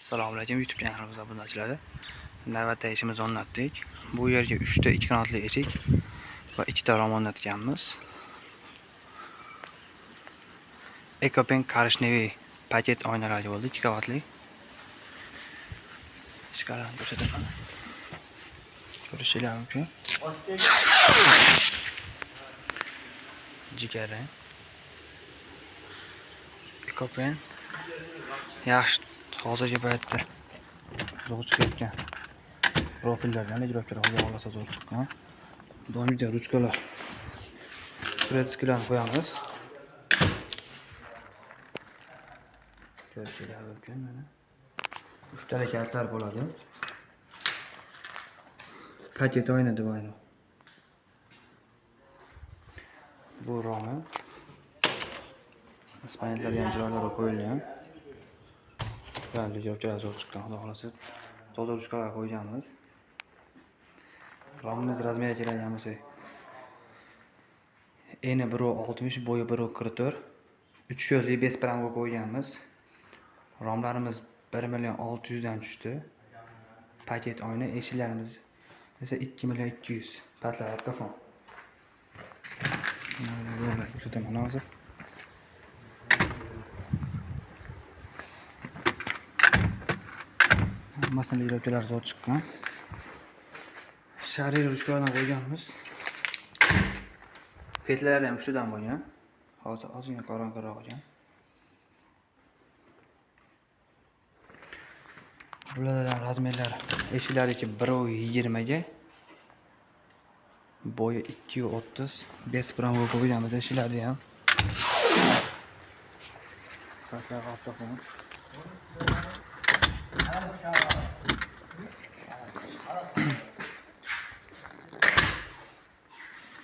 Assalomu alaykum YouTube kanalimiz obunachilari. Navbatdagi ishimizni o'rnatdik. Bu yerga 3 ta 2 qanotli eshik va 2 ta rom o'rnatganmiz. Ekopen korishneviy paket oynalari bo'ldi, 2 qavatli. Ichkaridan ko'rsataman. Ko'rishingiz mumkin. Jigarrang. Ekopen yaxshi hozirgi paytda zo'r chiqayotgan profillardan ijrochilar xudo xohlasa zo'r chiqqan. Doimgidek ruchkalar, turetskilarni qo'yamiz. Ko'rishingiz mumkin mana. Uchtala kalitlar bo'ladi. Paket oyna deb ayni. Bu romi. Ispaniyatlarga ham chiroyli qo'yilgan. Ijrochilar zo'r chiqqan, xudo xohlasa. Toza ruchkalar qo'yganmiz. Romimiz razmeri keladigan bo'lsak, eni 1.60, bo'yi 1.44. 3 ko'zli 5 pramga qo'yganmiz. Romlarimiz 1 million 600 dan tushdi. Paket oyna eshiklarimiz esa 2 million 200. Patlar arka fon. Ko'rsataman hozir. Hammasini ijrochilar zo'r chiqqan. Sharir ruchkalardan qo'yganmiz. Petlari ham ustidan bo'lgan. Hozir ozgina qorong'iroq ekan. Bulardan razmerlari eshiklarniki 1.20 ga, bo'yi 2.30, 5 pramga qo'yganmiz eshiklarni ham. Patlar avtofon.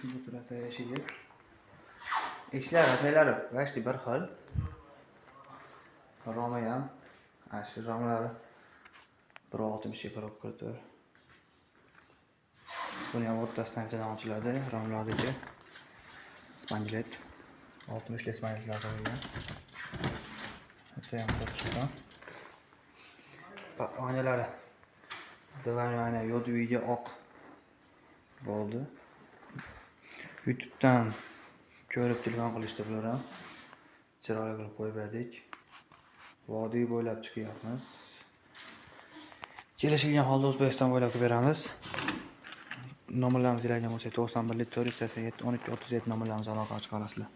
Bu turadi eshigi. Eshiklar razmerlari почти bir xil. Romi ham, ana shu romlari 1.60 1.44. Buni ham o'rtasidan bittadan ochiladi, romlardagi spangilet 60 li spangiletlar qo'yilgan. Bitta ham zo'r chiqqan. Oynalari divan oyna yodviga oq bo'ldi. YouTube'dan ko'rib telefon qilishdi bular ham. Chiroyli qilib qo'yib berdik. Vodiy bo'ylab chiqyapmiz. Kelishilgan holda O'zbekiston bo'ylab qilib beramiz. Nomerlarimiz keladigan bo'lsa 91 487 12 37 nomerlarimiz aloqaga chiqa olasizlar.